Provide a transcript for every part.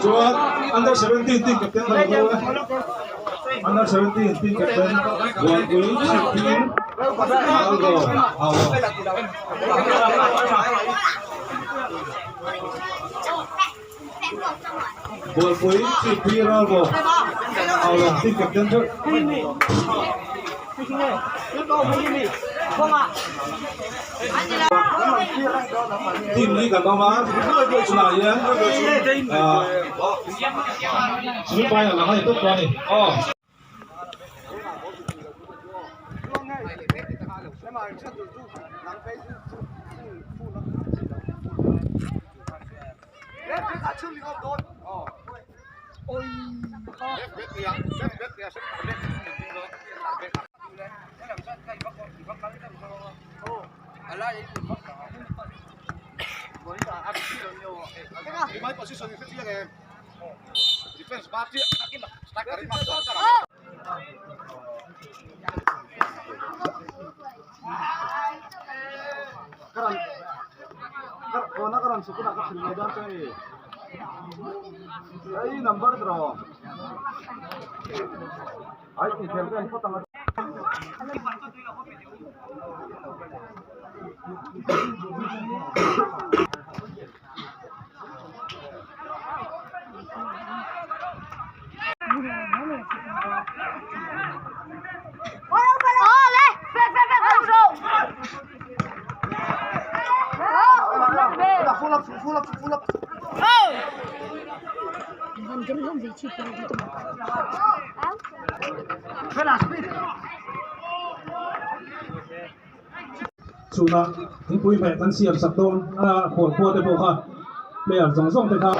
Chuan under 17 team captain ka lo e. Under 17 team captain Bualpui Chhipphir Algo Haulo. Bualpui Chhipphir Algo Haulo team captain chu. Team hi kan awm a, chulaiah hian ah semi final ang a ni tawp tawh a ni. Aw. Chhuna thingpui hmeh kan siam sak dawn a khual khua te pawh kha player zawng zawng te kha.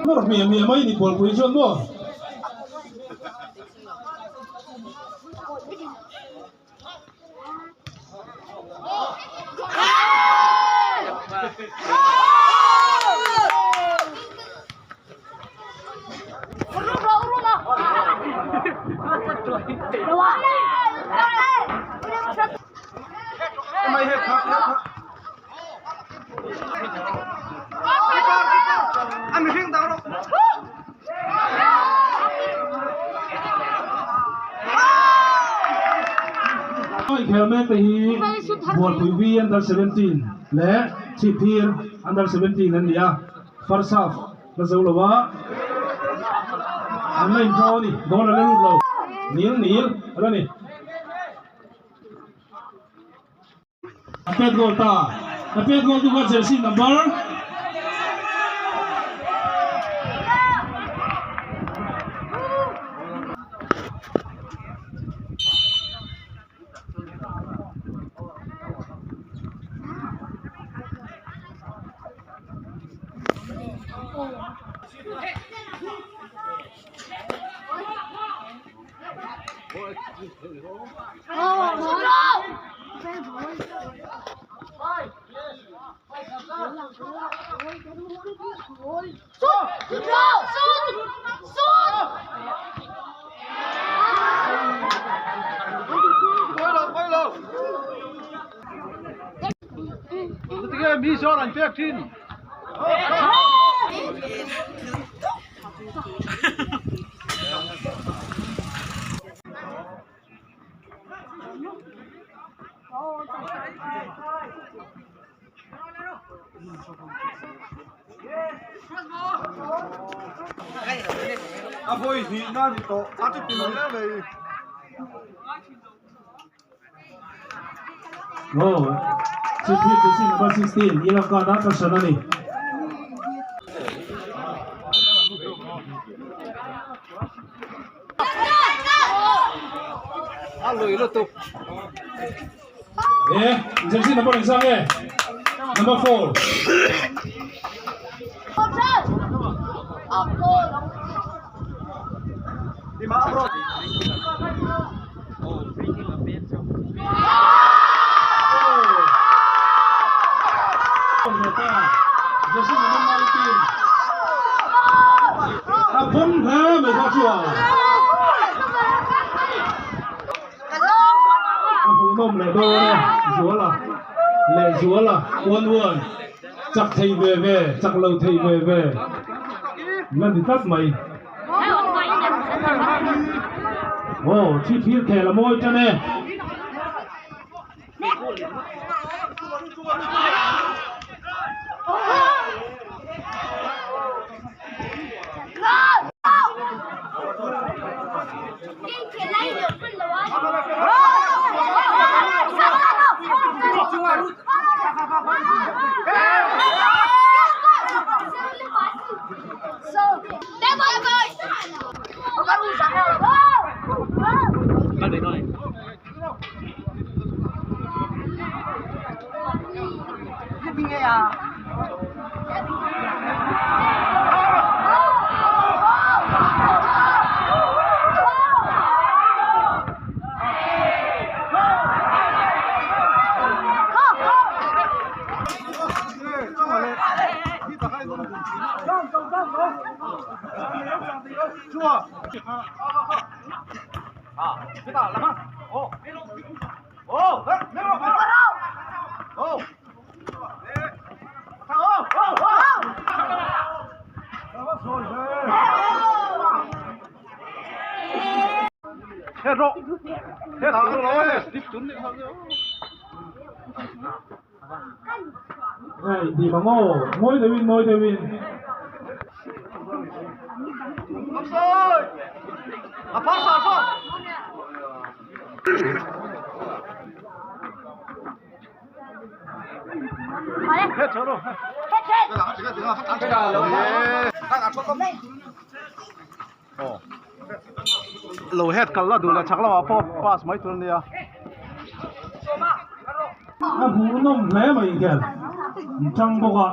Nawr hmiah hmiah mai ni Bualpui chuan maw? Inkhel mek te hi Bualpui V under 17 leh Chhipphir under 17 an ni a, first half la zo lo a, an la inhnaw a ni, goal a la lut lo, nil nil a la ni. A pet goal ta. A pet goal tu kha jersey number Chhipphir jersey number 16 Ilanka Radhakrishnan a ni. E jersey number engzah nge? Number 4. A bawm hle mai kha chu a. A hmuhnawm leh dawn e, Zuala leh Zuala 1-1 chak thei ve ve, chak lo thei ve ve la ni tlat mai. Aw thi thir khel a mawi tan e. Hei dim ang aw, ngawi deuhin ngawi deuhin. Lo head kal la duh leh chak lamah pawh pass mai tur a nia. A hmuhnawm hle mai hian an tang bawk a.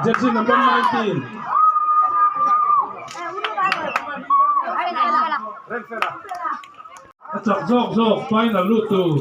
Jersey number 19. A chak zawk zawk final lut tur.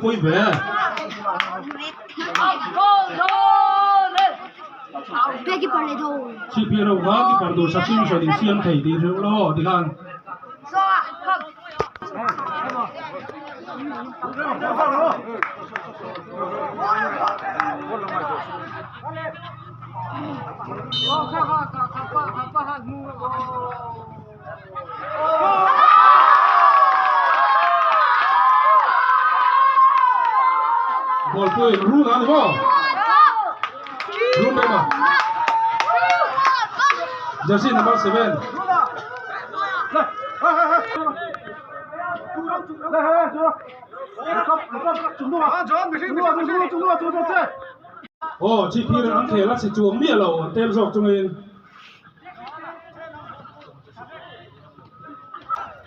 Pui ve. Chhipphir ho kha keeper tur substitution in siam thei tih hreuh lo tikhan. Ball pawhin run a ni maw? Run rem a. Jersey number 7. Aw Chhipphir an khel a si chuang miah lo an tel zawk chungin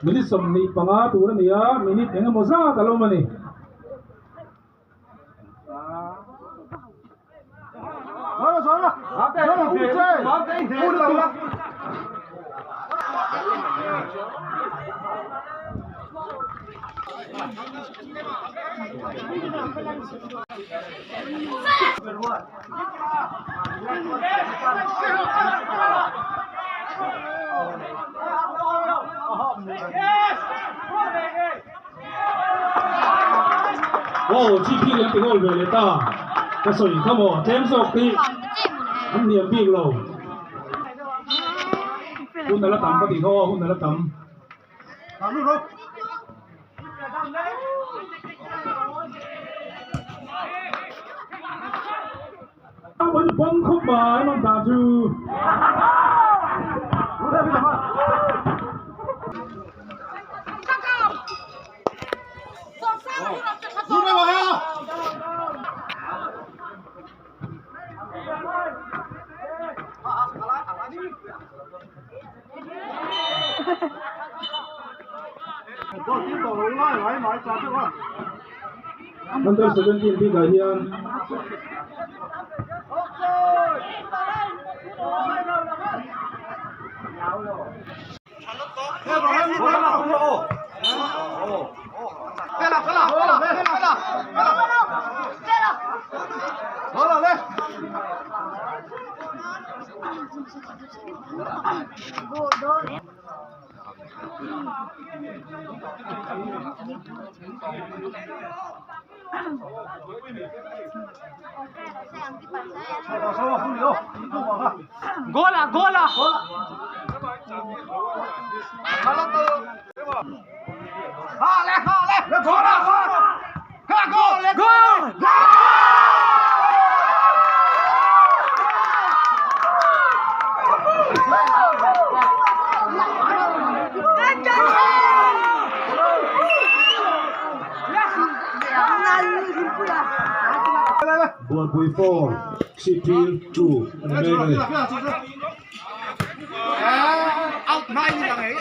minute 25 tur a ni a, minute eng emaw zat a lo awm a ni. Aw Chhipphir an ti ngawl ve leh ta ka sawi kha maw tlem zawk hi an hniam bik lo hun a la tam ka tih kha aw hun a la tam. Bawng khawp mai mang ta chu. Under 17 bikah hian Bualpui 4, Chhipphir 2 a ni mek a ni.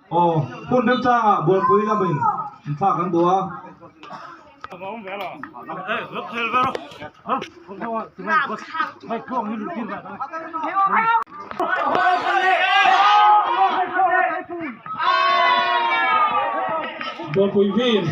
Aw, hun remchangah Bualpui lamin inthlak an duh a. Bualpui vin.